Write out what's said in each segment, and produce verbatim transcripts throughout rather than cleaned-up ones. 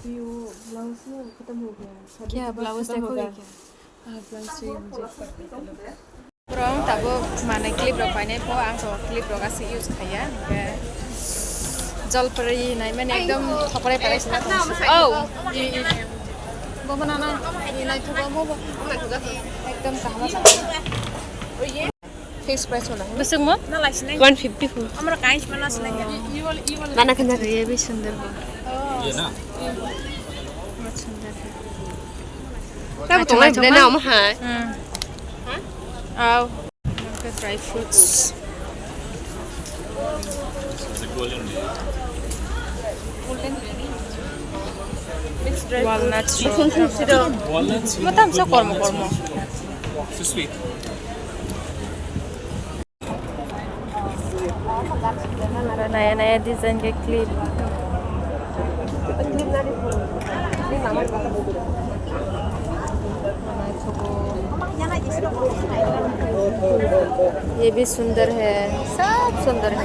ये वो ब्लाउज ना खत्म हो गया है। शादी क्या के बाद ब्लाउज खत्म देखो होगा। क्या? हाँ, ब्लाउज चाहिए मुझे। Bro, ang tabuk mane clip rok painai pho, ang to clip rok aswk use khaiya. Hwnkhe jolpari naimani ekdom thokrai parai sina tong. Oh, bo banana, naithogo, bo bo. Ekdom kaham. Fixed price wala hai? Bwswk mo? One fifty pho. Amra kainch mana sinai ya. Nana khanja. Ye bhi sundar bo. ये ना? Bahut sundar hai. Tab tonglai bole na omo hai. Hmm. Aw. Dry fruits. Walnuts. Walnuts. Matam sa kormo kormo. Sweet. Naya naya design ke clip. ये भी सुंदर है, सब सुंदर है।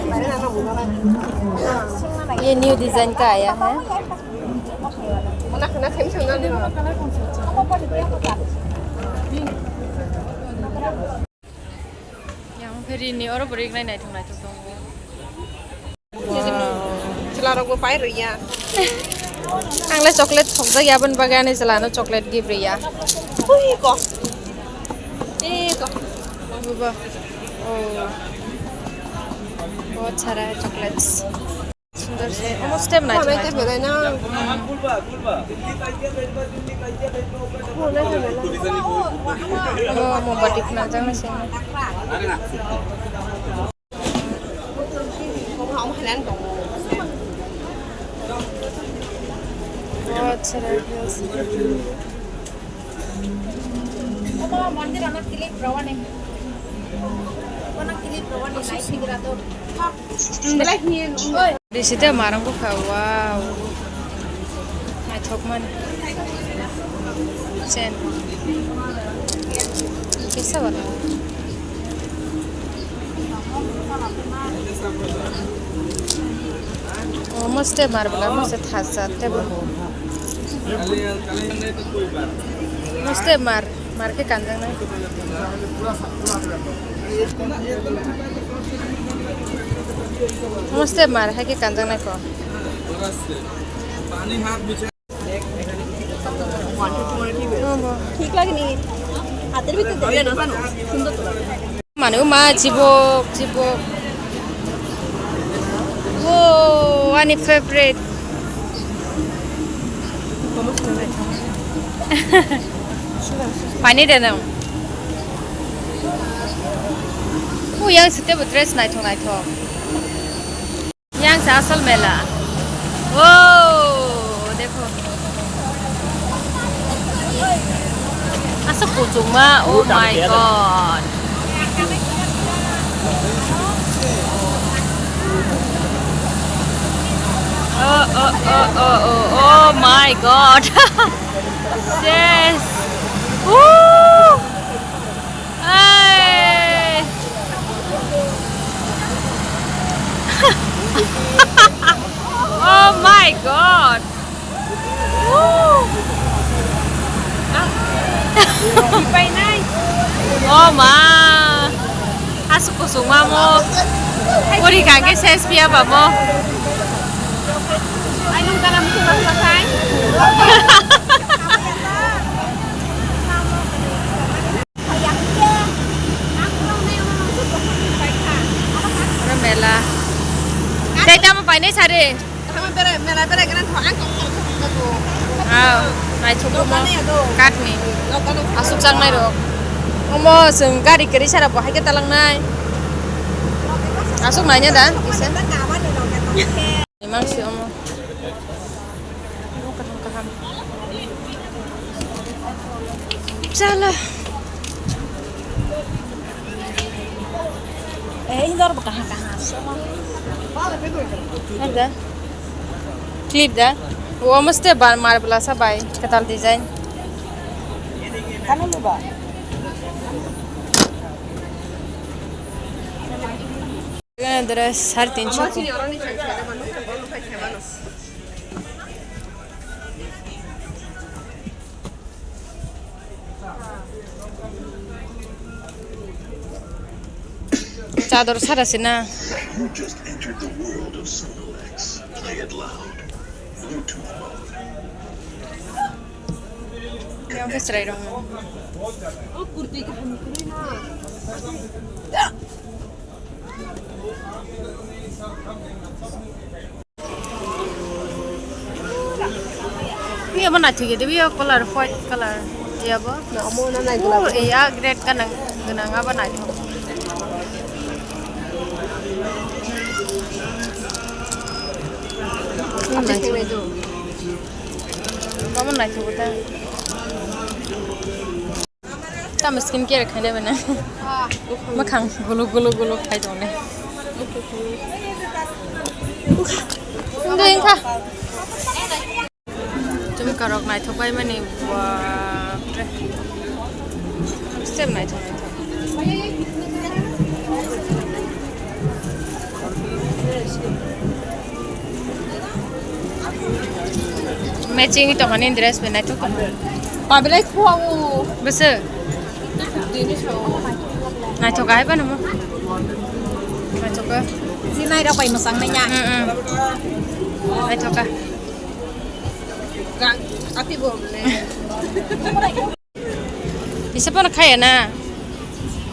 ये न्यू डिजाइन का आया है। Yang khe rini oro bwrwi wngnai naithok naithok tongo. Chwla rokbo pai rwya. Ang le chocolate thokjak ya, aboni bagwi ani chwla no chocolate gift rwya. Ui ko. Ui ko. Buba. Oh. Bahut sara chocolates. Sundor se, omo step nai, nai, nai, nai, nai. Omo, omo, bati khna jang nai se. Oh, acha, right, yes. Omo mondir ano clip rawani. Kono clip rawani, nai sigira to. Risite marang bukha, wow. Naithokmani. Chen. Kisa bala. Oh, mostly mar bala, mostly thacha tebo. Mostly mar. Mar khe kanjaknai. Namaste mar, hai khe kanjaknai kho. ঠিক লাগেনি? হাতের ভিতরে ধরিয়া না জানো, সুন্দর তো লাগে। Manu ma chibok, chibok. Wo, ani favorite. Painai de nwng. O yang site bo dress naithok naithok. Yang se asol mela. O, dekho. Asa kuchukma, oh my God. Oh, oh, oh, oh, oh, oh my God. Yes. Woo! Hey! Oh my God! Woo! Ah. Oh ma! Aswk kusungma mo. Pori kangke ses piya ba mo. Ai nung kana musi masla khai. Oro mela. Tei tamo painai sari. Tamo berai, mela berai gana tho, ang kok kok kok kok. Ah, naithok mo. Katni. Aswk chang nai rok. Omo chwng gari kwrwi sara bo hai khe talang nai. Aswk nai nya da kisa. Imang si omo. Kaham kaham. Chala. Eh, ini dor kaham kaham. Ada. Clip da. Wo mesti bar mar belasa bai. Ketal design. Kanu lu ba. Dress sare tinsho. Chador sara se na. You just entered the world of Sonolex. Play it loud. Bluetooth mode. Yang ke serai dong. Iya, bo naithok ya, dia color white color. Iya, bo. Na, omo na nai Oh, iya, red kanang, ganang abo naithok. Hmm, naithok. Omo naithok ta. Tamo skin care khainai bana. Makhang guluk guluk guluk khai tongnai. Wngkha, wngkha. Jumkarok naithok bai mani, bapre. Step naithok naithok. Matching tongmani dress bai naithok tongo. Pabilai khuango. Bwswk? Naithok hai phano mo. Naithok kha. Jinai rok bai mwchang nai ya. Mm, mm. Naithok kha. Gang, ati bo le. Isa phano khaya na.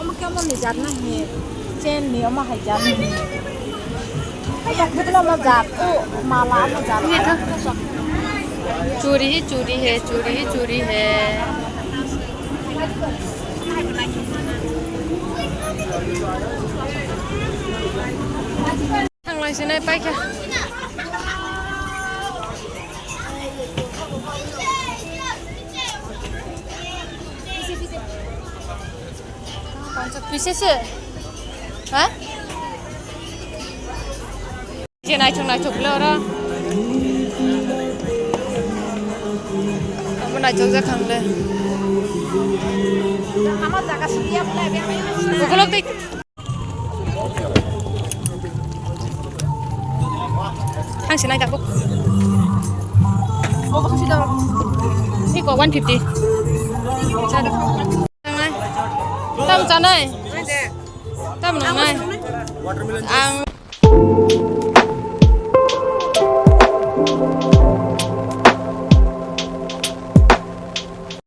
Omo khe omo ni jat na he. Chain ni omo hai jat ni. Ai yak bukla omo jat. O mala omo jat. Churi hi churi he, churi hi churi he. Thanglai sinai paikha. Pisa se? Ha? Je naithok naithok le oro. Amo naithok jak khangle. Ukulok tei. Ang sinai tabuk. Ni ko one fifty. Tam chanai. Tam nangnai. Ang